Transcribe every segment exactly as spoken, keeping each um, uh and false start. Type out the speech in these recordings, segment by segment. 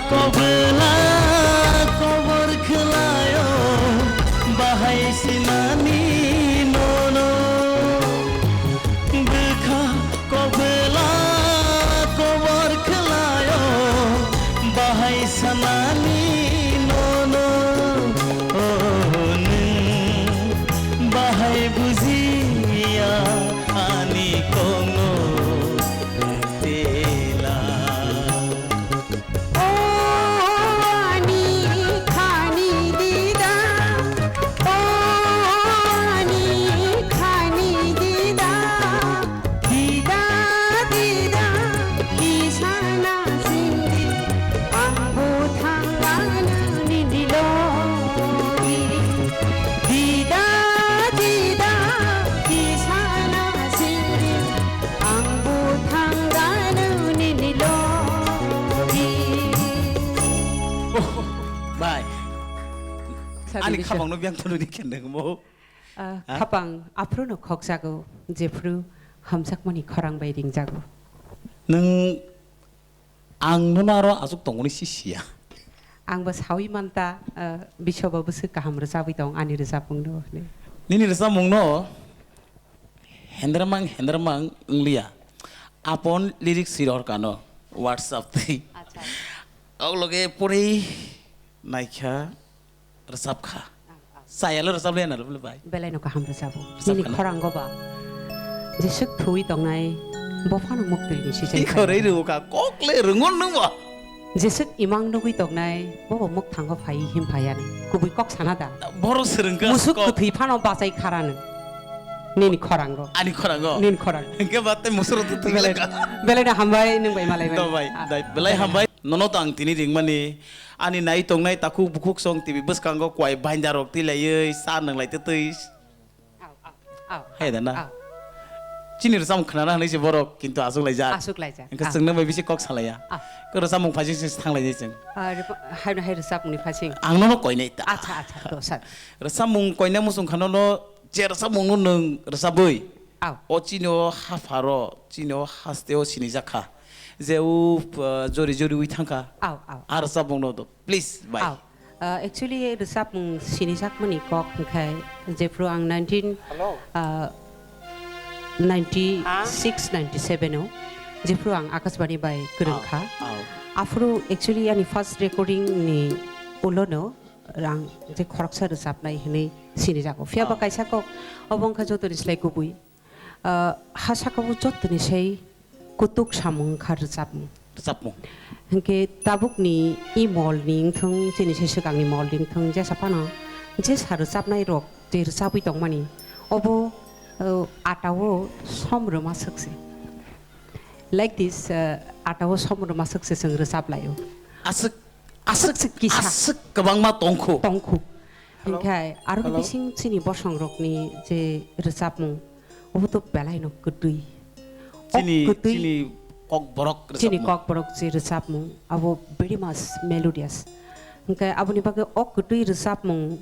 Kobela kobor khwlaio, bahai sinani nono. Bwkha kobela kobor khwlaio, bahai sanani nono. O nwng bahai bujiya ani kokno tela. O ani khani dida, o ani khani dida, dida, dida, kisana sindi, ang buthang gana nini logi. Dida, dida, kisana sindi, ang buthang gana nini logi. Oh, bai. Ani khapangno biyang thulu di kendeng mo. Ah, ha? Khapang aphuru no khokjago, jephuru hamjakmani khorang bai ringjago. Nwng ang nono aro aswk tongmani si siya. Ang bo sawi manta, ah, Biswa babu se kaham rwchabwi tong ani rwchapmungno hwnwi. Nini rwchapmungno hendremang hendremang wngliya. Apon lyrics siror kano WhatsApp twi. Acha. Ogloge pore naikha. Rwchapkha. Ang, ang. Sayalo rwchap le nalo bole bai. Belai no kaham rwchabo. Rwchap nini khana. Khorango ba jeswk thuwi tongnai, bophano muktwi ni sijai. Khorei rwkha, kok le rwngo nwng ba. Jeswk imang nugwi tongnai, bobo mukthango phai him phayani. Kubui kok sana da. Boro swrwngkha. Musuk kok. Kwthwi phano bachai kharano. Nini khorango. Ani khorango. Nini khorang. Hingke ba tei musuk rwtwi belai, belai no hambai nwng bai malai mani. Do bai, ah, dai, belai hambai. Nono to ang tini ringmani. Ani nai tongnai takhuk bukhuk song T V bwskango kwai bainda rok twi laiwi sa nang lai twi twi. Au, au, au, hai da na? Au. Chini rwchapmung khnana hwnwi se borok kintu aswk laijak. Aswk laijak. Hingke, ah, chwngno bai bisi kok salaiya. Ah. Ke rwchapmung phaising se thang laijak chwng. Ah, rwpa-, hai no hai rwchapmung ni phaising. Ang nono koinai ta. Acha, acha, do sir. Rwchapmung koinai muchung khano no je rwchapmung no nwng rwchapwi. Au. O chini o hapharo, chini o haste o sinijak kha. Je u, uh, jori jori wi thang kha. Au, au. A rwchapmung no do. Please, bai. Au. Uh, actually, rwchapmung sinijakmani kok hwnkhe jephru ang nineteen, hello, uh, ninety six, ninety seven o jephru ang Akashbani bai kwrwng kha. Au, au. Aphuru actually ani first recording ni ulono ang je khoroksa rwchapnai hwnwi sinijago. Phiya ba, au, kaisa kok obo wngkha jotoni slai kubui. Ah, ha saka o jottoni sai kutuk samung wngkha rwchapmung. Rwchapmung. Hinkhe tabukni i molni wngthung, chini sai swkangni molni wngthung, jesa phano jesa rwchapnai rok je rwchapwi tongmani, obo, ah, atao som rwma swk se. Like this, ah, atao som rwma swk se chwng rwchap laio. Aswk, aswk, aswk se kisa. Aswk kwbangma tongkhu. Tongkhu. Hello? Hinkhe aro, hello? Bising chini bosong rokni je rwchapmung, obo to belai no kwtwi. Chini, o kwtwi, chini kokborok chini rwchapmung. Kokborok je rwchapmung, abo very much melodious. Hinkhe aboni bagwi o kwtwi rwchapmung,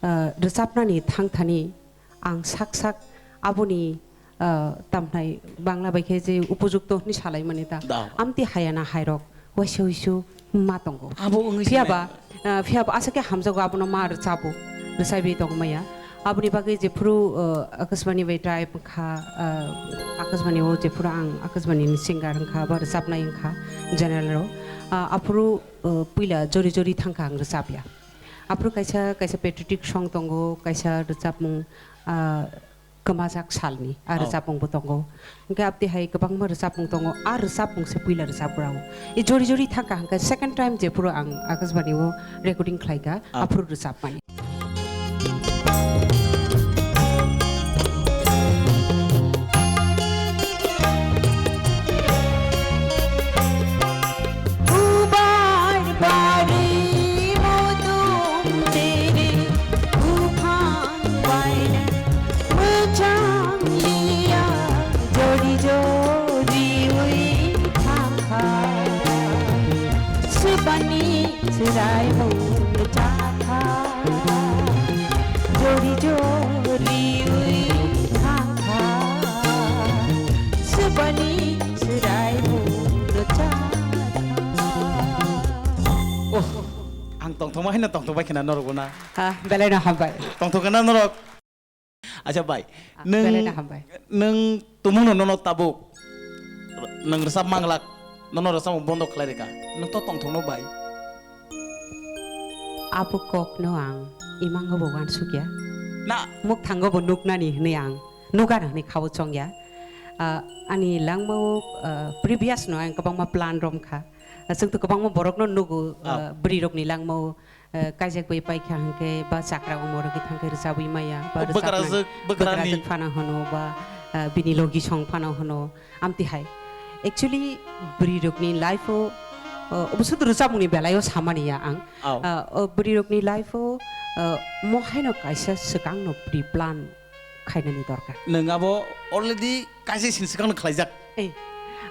ah, rwchapnani thangthani ang sak sak aboni, ah, tamhnai Bangla bai khe je upojukto hwnwi salaimani ta. Da. Amtwi hayana hairok waisa uisu ma tongo. Abo wngwi phiya ba, ah, phiya ba aswk khe hamjago abono ma rwchabo, rwchaiwi tongmaya. Aboni bagwi jephuru, ah, Akashbani bai try wngkha, ah, Akashbani o jephuru ang Akashbani ni singer wngkha ba rwchapnai wngkha general rok, ah, aphuru, ah, puila jori jori thangkha ang rwchapya. Aphuru kaisa, kaisa patriotic song tongo, kaisa rwchapmung, ah, kwmajak salni a, oh, rwchapmungbo tongo. Hinkhe abtwi hai kwbangma rwchapmung tongo, a rwchapmung se puila rwchapgrao. E jori jori thangkha hinkhe second time jephuru ang Akashbani o recording khlaikha, oh, aphuru rwchapmani. Ubar bari modung dere buphang baina mwchang liya jori jori wi thangkha. Swbani chwrai mung chakha jori jori wi thangkha. Swbani chwrai mung chakha. Tongthokma haino tongthok bai khna norok bo na. Ah, belai no hambai. Tongthok khna norok. Acha bai, ah, nwng, belai no hambai. Nwng tumung no nono tabuk. Nwng rwchap manglak, nono rwchapmung bondo khlai rwkha. Nwng to tongthok no bai. Abo kok no ang imang bo wansukya. Na. Muk thango bo nuknani hwnwi ang. Nukar hwnwi khao chongya. Ah, ani langmao, ah, previous no ang kwbangma plan romkha. Ah, chwng to kwbangma borokno nugo, ah, ah, bwrwirokni langmao, ah, kaijak bai paikha hwnkhe ba chakra omo rwgwi thangkhe rwchabwi maya, ba rwchapnai bwkrajwk, bwkrani bwkrajwk phano hwno, ba, ah, bini logi song phano hwno, amtwi hai. Actually, bwrwirokni life-o, ah, obo sudu rwchapmungni belai-o samani ya ang. Au. Ah, o bwrwirokni life-o, ah, mo haino kaisa swkangno pre-plan khainani dorkar. Nwng abo already kaisa sini swkangno khlaijak. Eh,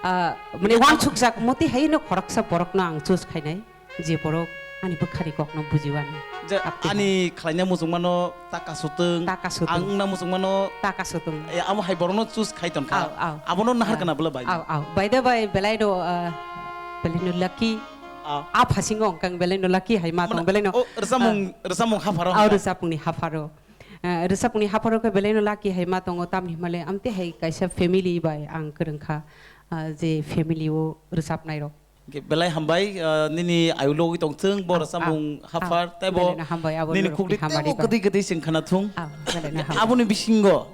ah, mane wansukjak moti haino khoroksa borokno ang choose khainai, je borok ani bwkhani kokno bujiwani. Je aptwi ani hai khlaina muchungmano taka sutwng, taka sutwng, ang wngna muchungmano taka sutwng. Eh, amo hai borokno choose khai tonkha. Au, au. Abono nahar, ah, kana bwla bai? Au, au. By the way, belai no, ah, belai no lucky. Au. A phasingo wngkang belai no lucky hai ma tong, mane, belai no, o, rwchapmung, ah, rwchapmung hapharo au, hwnka? Rwchapmungni hapharo. Ah, rwchapmungni hapharo khe belai no lucky hai ma tongo, tamni hwnmale amtwi hai kaisa family bai ang kwrwngkha, ah, je family o rwchapnai rok. Hwnkhe belai hambai, ah, nini ayuk logwi tongthwng, bo, ah, rwchapmung, ah, haphar, ah, tei bo belai no hambai, abo nini norokni khukli hamari teibo ba. Kwtwi kwtwi chwng khwna thung. Ah, belai no hambai. Aboni bisingo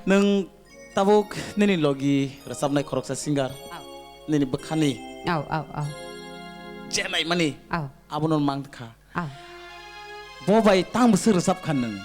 nwng tabuk nini logi rwchapnai khoroksa singer, ah, nini bwkhani, au, au, au, chenaimani, au, abono mankha. Ah. Bo bai tang bwswk rwchap kha nwng?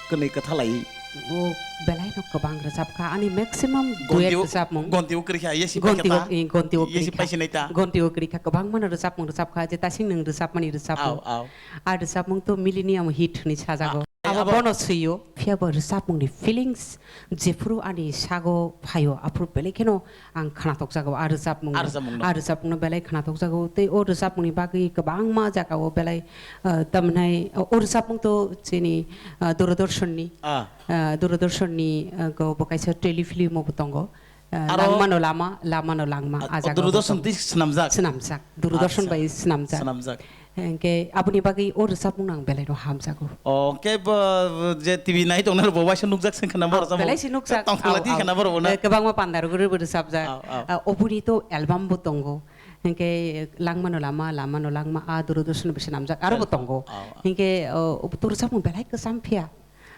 Kwnwi kwthalai. O belai no kwbang rwchap kha. Ani maximum duet rwchapmung. Gonti o kwrwi kha, yesi pai kha ta? Gonti o, eh, gonti o kwrwi kha. Yesi pai sinai ta? Gonti o kwrwi kha. Kwbangma no rwchapmung rwchap kha. Je tasing nwng rwchapmani rwchapmung. Au, au. A rwchapmung to millennium hit hwnwi sajago. Ah, abo, abo bono swiyo. Phiya bo rwchapmungni feelings jephuru ani sago phaio, aphuru belai kheno ang khwnathokjago, a rwchapmung, a rwchapmungno, a rwchapmungno belai khwnathokjago. Tei o rwchapmungni bagwi kwbangma jagao belai, ah, tamhinai o, o rwchapmung to chini, ah, Doordarshan-ni, ah, ah, Doordarshan-ni, ah, go bo kaisa telefilm-o bo tongo. Ah, aro Langmano Lama, Lamano Langma, ah, a jagao bo Doordarshan tongo. Tei swnamjak? Swnamjak. Doordarshan, acha, bai swnamjak. Swnamjak. Hwnkhe aboni bagwi o rwchapmung no ang belai no hamjago. O, hwnkhe bo, bo je T V nai tongnai rok bo waisa nukjak se khwna, ah, borok belai se nukjak. Tongthok lai, au, di, au, khwna borok bo na. Eh, kwbangma panda rok rwbo rwchapjak. Au, au. Ah, oboni to album bo tongo. Hwnkhe Langmano Lama, Lamano Langma, a Doordarshan bai swnamjak, aro bo tongo. Au, au. Hwnkhe, o, obo to rwchapmung belai kwcham phiya.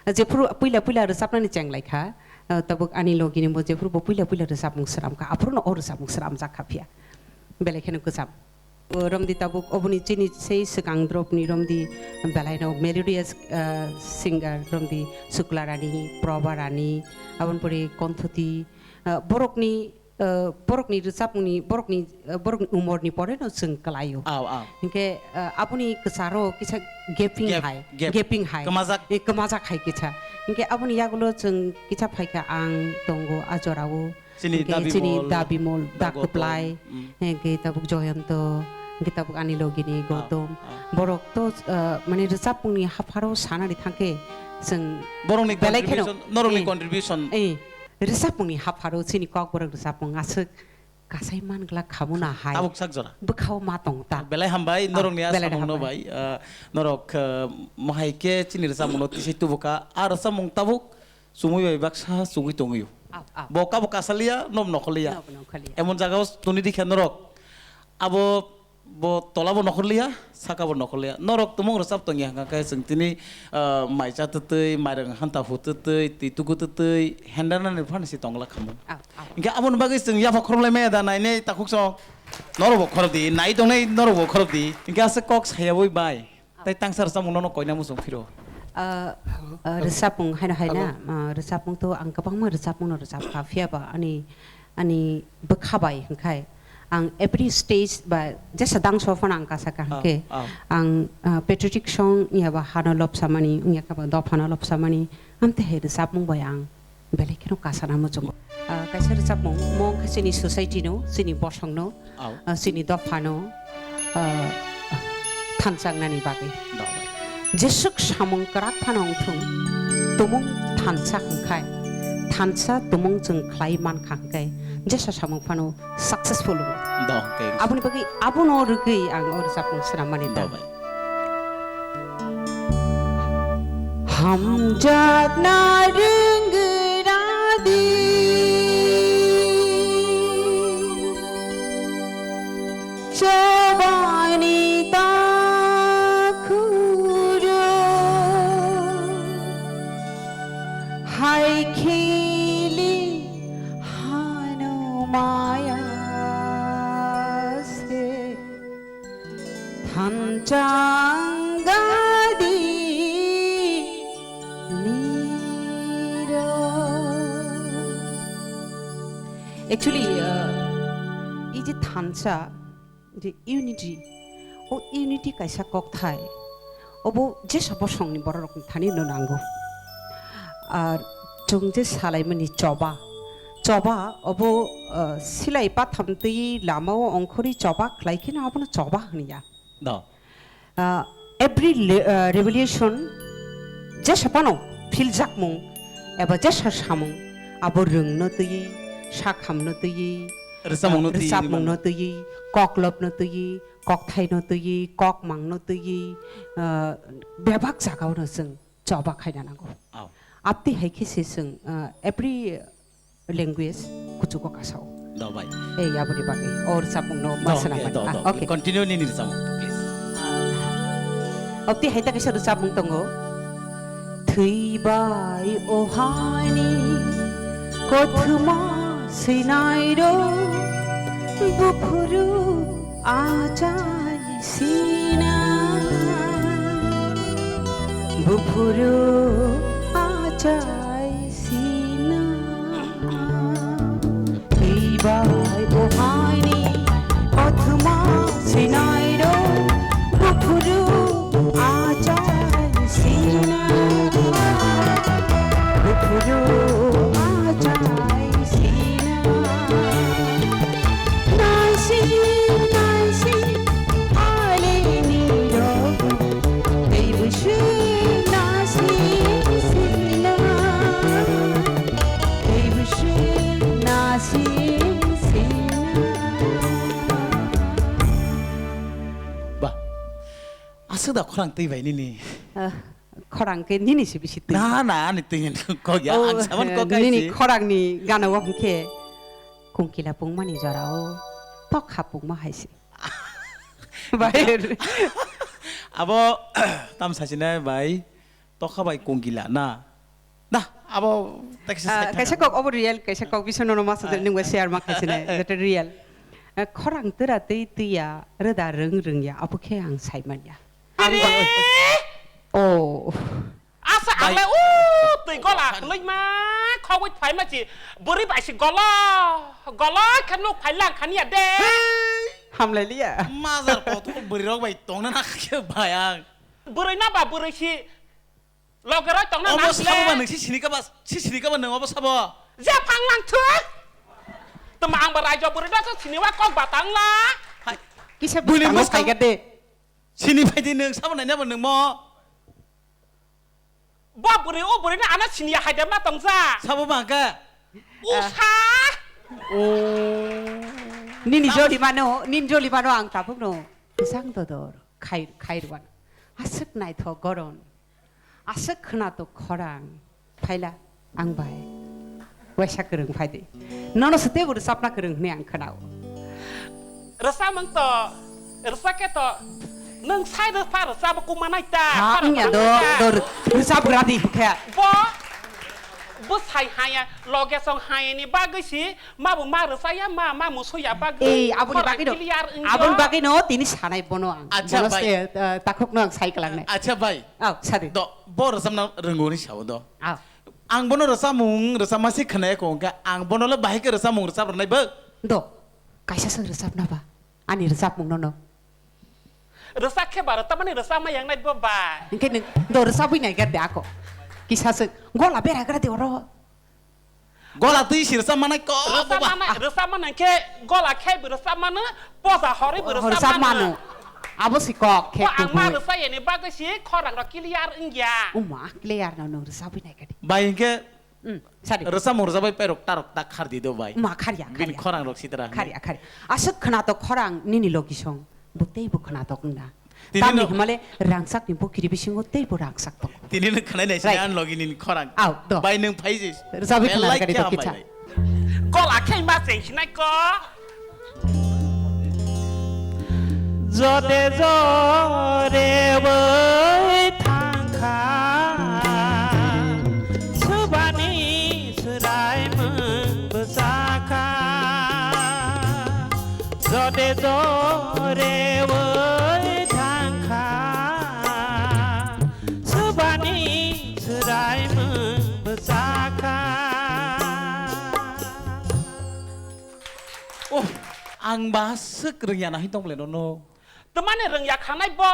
Jephuru puila puila rwchapnani cheng lai kha, ah, tabuk ani logini bo jephuru bo puila puila rwchapmung swnam kha, aphuru no o rwchapmung swnamjak kha phiya. Belai kheno kwcham. O romdi tabuk oboni chini sei swkang dropni romdi belai no melodious, ah, singer romdi Sukla Rani, Proba Rani, aboni pore Konthuti, ah, borokni, ah, borokni rwchapmungni, borokni, ah, borokni umorni pore no chwng kwlaio. Au, au. Hinkhe, ah, aboni kwcharo kisa gaping, gap, hai, gap, gaping hai. Kwmajak. Eh, kwmajak hai kisa. Hinkhe aboni yagulo chwng kisa phaikha ang tongo a jorao. Chini Hinkhe Dabimol, chini Dabimol, Dakwplai, Dagotom, mm. Hinkhe tabuk Joyonto, hinkhe tabuk ani logini, ah, Gautam. Ah. Borok to, ah, mane rwchapmungni hapharo sanani thangkhe chwng borokni belai kheno, contribution, norokni, eh, contribution. Eh, rwchapmungni hapharo chini kokborok rwchapmung aswk kasai man glak khamuna hai. Tabuk sak jora. Bwkhao ma tong ta. Belai hambai, ah, norokni a belai samungno hambai. Bai, ah, norok, ah, mohai khe chini rwchapmungno tisai tubu kha. A rwchapmung tabuk chumui bai baksa chugui tongwi o. Au, au. Bo kabo kasaliya, nob nokhorliya. Nob nokhorliya. Emon jagao tuni rikha norok. Abo bo tola bo nokhorliya, saka bo nokhorliya. Norok tumung rwchap tongya hwnkha khe chwng tini, ah, mai cha twtwi, mairang hanta hu twtwi, twi tuku twtwi, hendanani phano se tongla khamung. Au, au. Hinkhe aboni bagwi chwng yapha khorokhlai maya da nainai takhuk song. Norok bo khorok di, nai tongnai norok bo khorok di. Hinkhe aswk kok saya boi bai. Tai tangsa rwchapmung nono koina muchung phiro? Ah, ah, rwchapmung haino haina, abo, ah, rwchapmung to ang kwbangma rwchapmung no rwchap kha, phiya ba ani, ani bwkha bai hwnkhe ang every stage ba jesa dangso phano ang kasa kha, ah, hwnkhe, ah, ang, ah, patriotic song wngya ba hano lobsamani, wngya kha ba dophano lobsamani, amtwi hai rwchapmung bai ang belai kheno kasana muchungo. Ah, kaisa rwchapmung, mo wngkha chini society no, chini bosong no, au, ah, chini dopha no, ah, thansa wngnani bagwi. Dopha. Jeswk samung kwrak phano wngthung, tumung thansa hwnkhe, thansa tumung chwng khlai mankha hwnkhe, jesa samung phano successful wngo. Dopha. Aboni bagwi abono rwgwi ang o rwchapmung swnammani ta. Dopha. Hamjakna rwngwradi chobani takhuro, hai khili hano maya se. Thanchang gadi niro. Actually, uh, ei je thansa, je unity, o unity kaisa kokthai, obo jesa bosongni bororokni thani no nango. Ar chwng je salaimani choba, choba obo, uh, silai patham twi lamao ongkhorwi choba khlai kheno abono choba hwnya. No. Ah, every le-, ah, revolution jesa phano philjakmung eba jesa samung abo rwngno twiwi, sakhamno twiwi, Rwchapmungno ah, twiwi, rwchapmungno twiwi, koklopno twiwi, kokthaino twiwi, kokmangno twiwi, ah, bebak jagao no chwng choba khaina nango. Au. Abtwi hai khe se chwng, ah, every language kuchugo kasao. Do bai. Ei, aboni bagwi o rwchapmungno ma Do, swnam okay, mani. Do, Ah, do. Okay. Continue nini rwchapmung, please. Abtwi hai ta kaisa rwchapmung tongo. Thwi bai o hani kothoma swinai rok buphuru achai sina, buphuru achai sina. Twibai buhaini kothoma sinai rok, buphuru achai sina, buphuru achai sina. Naising, naising, alini rogo, tei bwswk naising sina, tei bwswk naising sina. Ba, aswk da khorang twi bai nini? Ah, khorang khe nini se bisi twi. Na, na, ani twi kok ya, Oh, ang saban kok nini kaisi. Khorangni gana o hwnkhe. Kungkila pungmani jorao tokha pungma hai se. Bai. Abo tam sachina bai tokha bai kungkila na. Da abo teksa Ah, sai kaisa thangna. Kok obo real, kaisa kok bisa nono masa Ah. Nungba share ma khaisina, that real. Ah, khorang tera tei twiya, reda rwng rwngya, abo khe ang saimanya. Ang ba- Oh. Asa bai. Angle o twi gola kwlwima khogwi phaima chi bwrwi bai si golo golo khe nuk phai lang khani ya de. Hamlailiya. Mazar kotor bwrwi rok bai tongna na khe bai ang. Bwrwi na ba bwrwi si loge roi tongna na. Obo sabo ba nang si sini ka ba si sini ka ba nang obo sabo. Je phang lang thu. Tama ang ba raijo bwrwi na so sini wa kok ba tang la. Hai. Kisa bwrwi bwskang phai ga de. Sini phai di nang sabo nai na ba nang mo. Bo bwrwi o bwrwi no ano siniya hai de ma tongja. Sabo bangka. Usa. Oh. Nini joli mano, nini joli mano ang tabuk no. Bisang dodor, khai, khai ruan. Aswk naithok goron. Aswk khwnatok khorang. Phaila ang bai. Waisa kwrwng phai di. Nono se teibo rwchapna kwrwng hwnwi ang khwnao. Rwchapmung to, rwchap khe to, nwng sai rwpha rwchapbo kung manai ta, Ha, pha wngya rwpha do, nai ta. Do, rwchap gra di khe. Bo, bo sai haya, loge song hayani bagwi si, ma bo ma rwchaya, ma, ma musuya bagwi. Ei, aboni khorang bagwi no, clear wngya. Aboni bagwi no, tini sanai bono ang. Acha, bono bai. Se, eh, takhuk no ang sai kalang nai. Acha, bai. Au, sadi. Do, bo rwchapna rwngo ni sao do. Au. Ang bono rwchapmung, rwchapma se khwnaya kho, hwnkhe ang bono le bahai khe rwchapmung rwchap rwnai bo? Do, kaisa se rwchapna ba, ani rwchapmung nono. Rwchap khe ba rwchapmani rwchapma yang nai bo ba. Hwnkhe nwng do rwchapwi nai khe de ako. Kisa se gola bera gra de oro. Gola twi si rwchap manai ko bo ba. Rwchapma nai, rwchapma nai khe gola khe bo rwchapmano, poja horwi bo rwchapmano. Rwchapmano. Abo si kok khe. Bo ang ma kubui. Rwchayani bagwi si khorang rok clear wngya. Uma clear no nwng rwchapwi nai khe de. Bai hwnkhe Hmm, sadi. Rwchapmung rwchapwi pairok tarok ta khar di do bai. Ma kharya, bini kharya. Khorang rok sitra hwnwi. Kharya, kharya. Aswk khwnatok khorang nini logi song. Bo teibo khwnatok wngna. Tini Tamni no himale rangchak ni bo kiri bisingo tei bo rangchak tongo. Tini no khanai nai sini Right. An logi nini khorang. Au, do. Bai nwng phai je. Rwchapwi khna Belai rwgani khe do hambai kitsa. Bai. Kola khe ma cheng sinai ko. Jode jore bai thangkha, subani suraimung bwsakha. Jode jore bai thangkha, subani suraimung bwsakha. Oh, ang ba swk rwngya nahi tong le nono. Twmani rwngya khanai bo.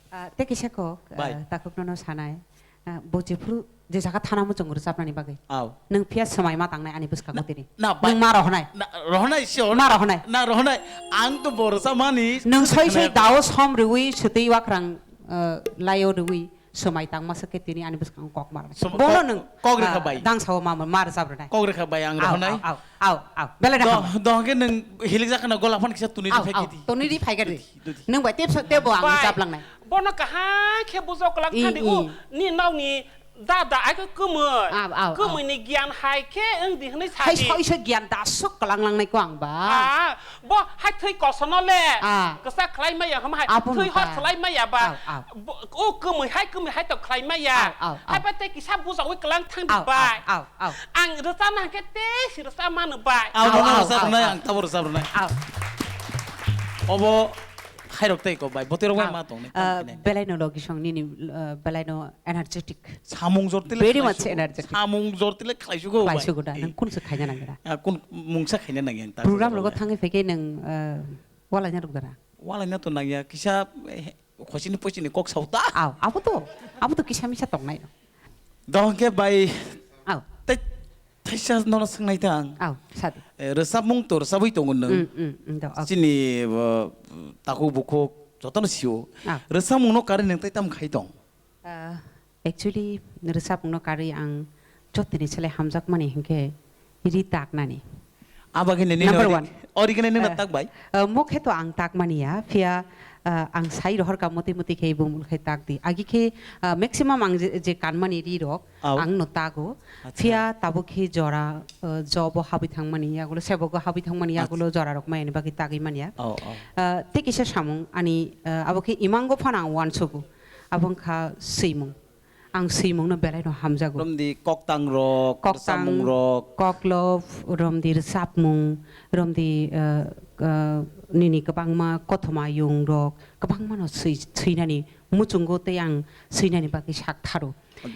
Ah, tei kisa kok, ah, Bai. Takhuk nono sanai. Ah, bo jephuru je jaga thana muchung rwchapnani bagwi. Au. Nwng phiya swmai ma tangnai ani bwskango Na, tini. na, bai. Nwng ma rohonai. Na, rohonai sure. Ma rohonai. Na, rohonai. Ang to bo rwchapmani Nwng soi soi khna- dao som rwui swtwi wakrang, ah, laio rwui swmai tangma swkhe tini ani bwskango kok ma rwnai. Som-, Bono kok, nwng, kok rwkha ah, bai. Dang sao ma, ma rwchap rwnai. Kok rwkha bai ang Au, rohonai. au, au, au, au. Belai Doh, rohonai. Doh hwnkhe nwng hilik jakhana gola phan kisa tuni Au, rwphai au. Khidi. Tuni ri phai gari. Dudi. Nwng bai tep so tebo ang Bai. Chaplangnai. Bono kaham khe bujok lang I, thani i. U ni nokni dada ai khe kwmwi. Ab, ab, ab. Kwmwi ni giyan hai khe wng di hwnwi sa Hai di. Soisa giyan da sok kalang langnai ko ang ba. Ah, bo hai thwi kosono le. Ah. Kwsa khlai maya hama hai. Abo thwi no hor ta. Khlai maya ba. Ab, ab. Bo, o kwmwi hai kwmwi hai to khlai maya. Ab, ab, ab. Hai ba tei kisa bujok wi kalang thang di Ab, bai. Ab, ab, ab. Ang rwchapna hwnkhe tei si rwchap mano bai. Au, Au, no, no, au, rwchap au, rwnai, au. Ang tabo rwchap rwnai. Au. Obo Khairok tei ko bai, botwi rok bai Ah, ma tong ni, ah, tang khe nai. Belai no logi song nini, ah, belai no energetic. Samung jor tile Very khlai much sugo. Energetic. Samung jor tile khlai sugo Khlai bai. Sugo da, Eh. Nang kun se khaina nang da. Ah, kun mungsa khaina nang yang ta Program sugo rogo bai. Thangwi phai khe nang, ah, wala nya rok dara. Wala nya to nang ya, kisa, eh, khosini poisini kok sauta. Aw, abo to, abo to kisa misa tong nai. Dong khe bai. Aw. Tei Thaisa nono swngnai ta ang. Aw, sadi. Eh, rwchapmung to rwchapwi tongo nwng. Mm, mm, mm, do, okay. Chini, uh, takhuk bukhuk jotono sio. Ah. Rwchapmungno karwi nwng tei tamo khai tong? Ah, actually, rwchapmungno karwi ang jotoni selai hamjakmani hinkhe ri taknani. Abagini nini Number ori-, one. Origini nini Eh, tak bai? Eh, mokhe to ang takmani ya, phiya, eh, ang sai rohor ka moti moti khe bumul khai tak di. Agi khe, eh, maximum ang je, je kanmani ri rok, Au. Ang no tago. Acha. Phiya tabuk khe jora, uh, job o habwi thangmani yagulo, sebok o habwi thangmani Acha. Yagulo jora rok maya ni bagwi tagwi manya. Oh, oh. Uh, tei kisa samung ani, uh, abo khe imango phano ang uansugo. Abo wngkha swimung. Ang swimung no belai no hamjago. Romdi koktang rok, Koktang, rwchapmung rok. Koklop, romdi rwchapmung, romdi, uh, uh, nini kwbangma kothoma yung rok, kwbangma no swi-, swinani muchungo tei ang swinani bagwi sak tharo.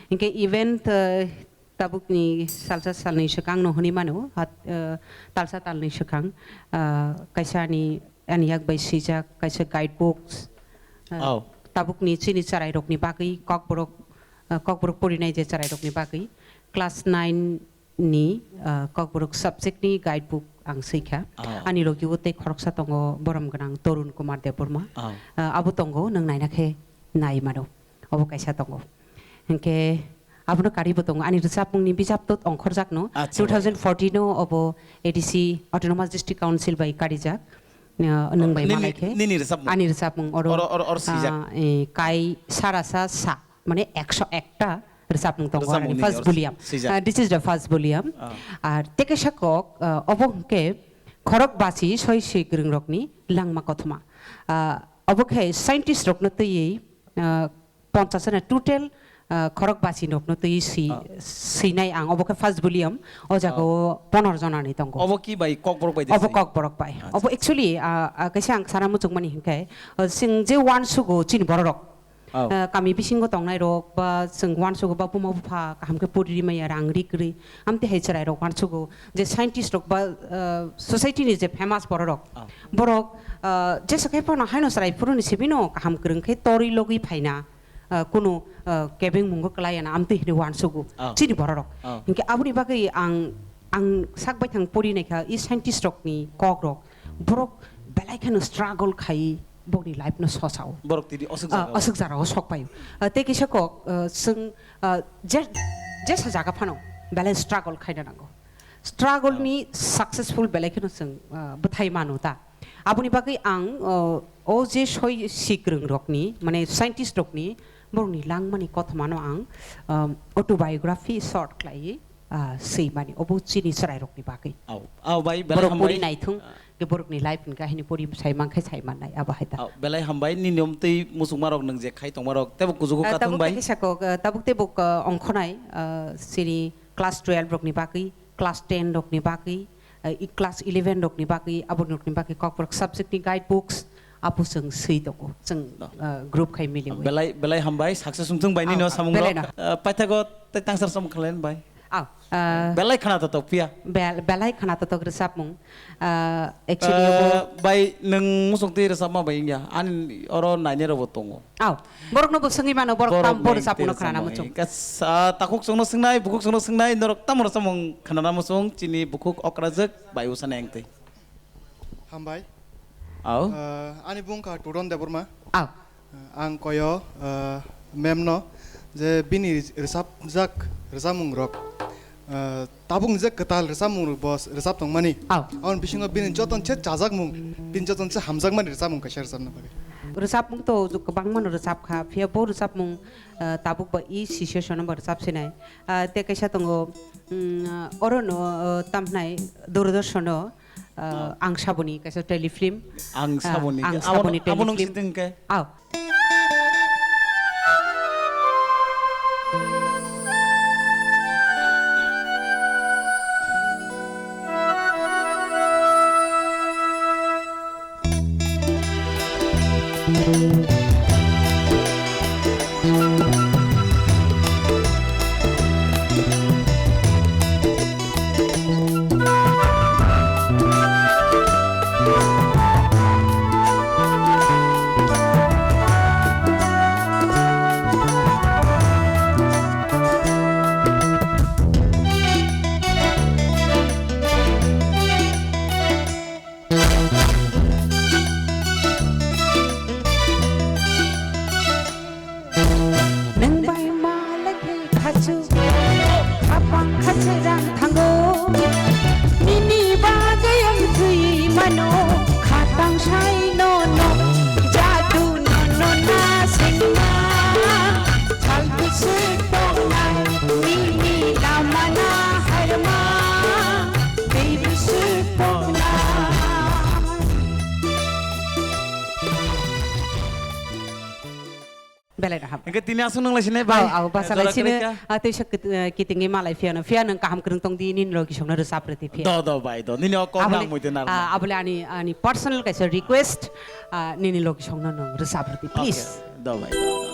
Hinkhe event, uh, Tabukni salsa salni swkang no hwnwi mano, hat-, eh, talsa talni swkang, ah, kaisa ani, ani yak bai swijak kaisa guidebooks, eh, Oh. Tabukni chini chwrairokni bagwi kokborok, eh, kokborok porinai je chwrairokni bagwi class nine ni, eh, kokborok subject ni guidebook ang swikha. Oh. Ani logi o tei khoroksa tongo borom gwnang Torun Kumar Debbarma. Oh. Eh, abo tongo, nwng naina khe nai mano. Obo kaisa tongo. Hinkhe abono karwibo tongo. Ani rwchapmungni bijap tot ongkhorjakno. Acha, two thousand fourteen o obo A D C Autonomous District Council bai karijak. Uh, nwng bai Nini, malai khe. Nini rwchapmung? Ani rwchapmung oro, Oro, oro, oro swijak. Ah, eh, kai sarasa sa, mane ekso ekta rwchapmung tongo. Rwchapmung Ani nini first oro volume. Swijak. Ah, this is the first volume. Ah. Ar tei kaisa kok, ah, obo hwnkhe khorok basi soi swi kwrwng rokni langma kothoma. Ah, obo khe scientist rokno twiwi, ah, ponchas jona total, ah, khorok basi rokno twi swi-, Ah. Swinai ang. Obo khe first volume, o jaga Ah. O ponor jona ni tongo. Obo ki bai kokborok bai de Obo swi? Kokborok bai. Acha. Obo actually, ah, ah, kaisa ang sana muchungmani hinkhe, ah, chwng je uansugo chini bororok. Oh. Ah, kami bisingo tongnai rok ba chwng uansugo ba buma bupha kaham khe puri rimaya rang ri kwrwi. Amtwi hai chwrai rok uansugo je scientist rok ba, ah, society ni je famous bororok. Oh. Borok, ah, jesa khe phano haino chwrai phuru ni simi no kaham kwrwng khe torwi logwi phaina, ah, kunu, ah, kebeng mungo kwlai ya na amtwi hinwi uansugo. Oh. Chini bororok. Oh. Hinkhe aboni bagwi ang, ang sak baithang pori naikha, i scientist rokni kokrok, borok belai kheno struggle khai bokni life no sosao. Borok tini aswk Ah, jagao. Aswk jagao sok paio. Ah, tei kisa kok, ah, chwng, ah, je, jesa jaga phano belai struggle khaina nango. Struggle Oh. Ni successful belai kheno chwng, ah, bwthai mano ta. Aboni bagwi ang, ah, o je soi sikrwng rokni, mane scientist rokni, borokni langmani kothomano ang, um, autobiography short khlaiwi, ah, swimani. Obo chini chwrairokni bagwi. Au, au bai, belai borok pori hambai. Naithung, ah, ke borokni life ni kahini pori sai mankhe sai mannai, abo hai ta. Au, belai hambai, nini omtwi muchungmarok nwng je khai tongmarok, tebo kujugo ah, kathung tabuk bai. Tei kisa kok, ah, tabuk tei buk, ah, ongkhonai, ah, chini class twelve rokni bagwi, class ten rokni bagwi, eh, i class eleven rokni bagwi, abo rokni bagwi kokborok subject ni guide books, abo chwng swi tongo, chwng, no, eh, group khai miliwi. Belai, belai hambai, success wngthung bai nini o, ah, samung belai rok. No. Eh, paithago tei tangsar samung khlai bai. Ah, eh, belai khna totok phiya. Bel-, belai khna totok rwchapmung. Eh, actually, eh, abo bai nwng muchung twi rwchapma bai wngya. Ani oro nainai rokbo tongo. Au, borokno bo swngwi mano, borok tam bo rwchapmungno khwnana muchung. Kasa takhuk chwngno swngnai, bukhuk chwngno swngnai, norok tamo rwchapmung khwnana muchung, chini bukhuk okrajwk bai usana engtwi. Hambai. Au. Ah, ani bung kha Turon Debbarma. Au. Ah, ang koyo, ah, mem no je bini rwchapjak rwchapmung rok. Ah, tabuk ni je kwtal rwchapmung bo rwchap tongmani. Au. Aboni bisingo bini joto se chajakmung, bini joto se hamjakmani rwchapmung kaisa rwchapna bagwi. Rwchapmung to kwbangma no rwchap kha, phiya bo rwchapmung, ah, tabuk ba e situation bo rwchap sinai. Ah, tei kaisa tongo, mm, oro no, ah, tamhnai Doordarshan o, ah, Ang Saboni kaisa telefilm. Ang Saboni. Ah, Ang Saboni telefilm. Abo nung siteng ke? Au. Nwng bai malai khe khachu, khapang khachu rang thango. Nini bagwi ang thwi mano, khatang sai no no, jadu no no na sengma. Chal bisik tongnai, nini lama na harma, tei bisik tongnai. Belai no hap. Hingke tini aswk nung lai sinai bai. Au, au, basa lai sini, ah, tei sok kit-, eh, kitingwi malai phiya no. Phiya nwng kaham kwrwng tong di, nini logi songno rwchap rwdi phiya. Do, do, bai, do. Nini o kok nang muitu nar. Abole, ah, abole ani, ani personal kaisa request, ah, nini logi songno nwng rwchap rwdi, please. Okay. Do, bai, do, do.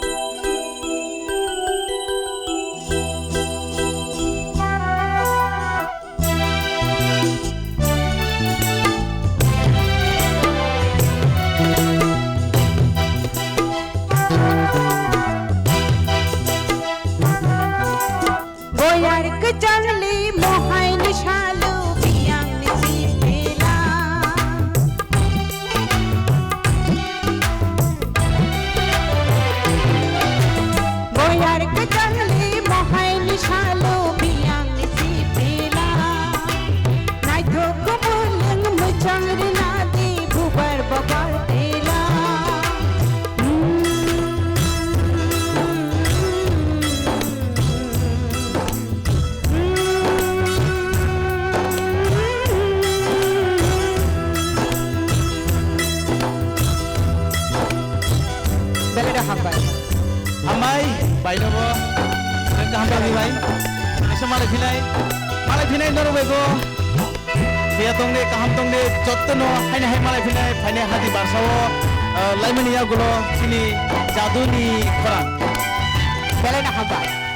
Boyar kwchangni mohai ni salu biyang ni sipila. Boyar kwchangni mohai ni salu biyang ni sipila. Naithok kubulwng mwchang rina di bubar babar tila. Belai da hambai. Hambai, bai nobo. Belai da hambai bai. Aisa malai phinai. Malai phinai norok bai bo. Phiya tong de, kaham tong de, jotto no haini hai malai phinai, phainai hati barsa o, ah, laimani yagulo chini jaduni khorang. Belai da hambai.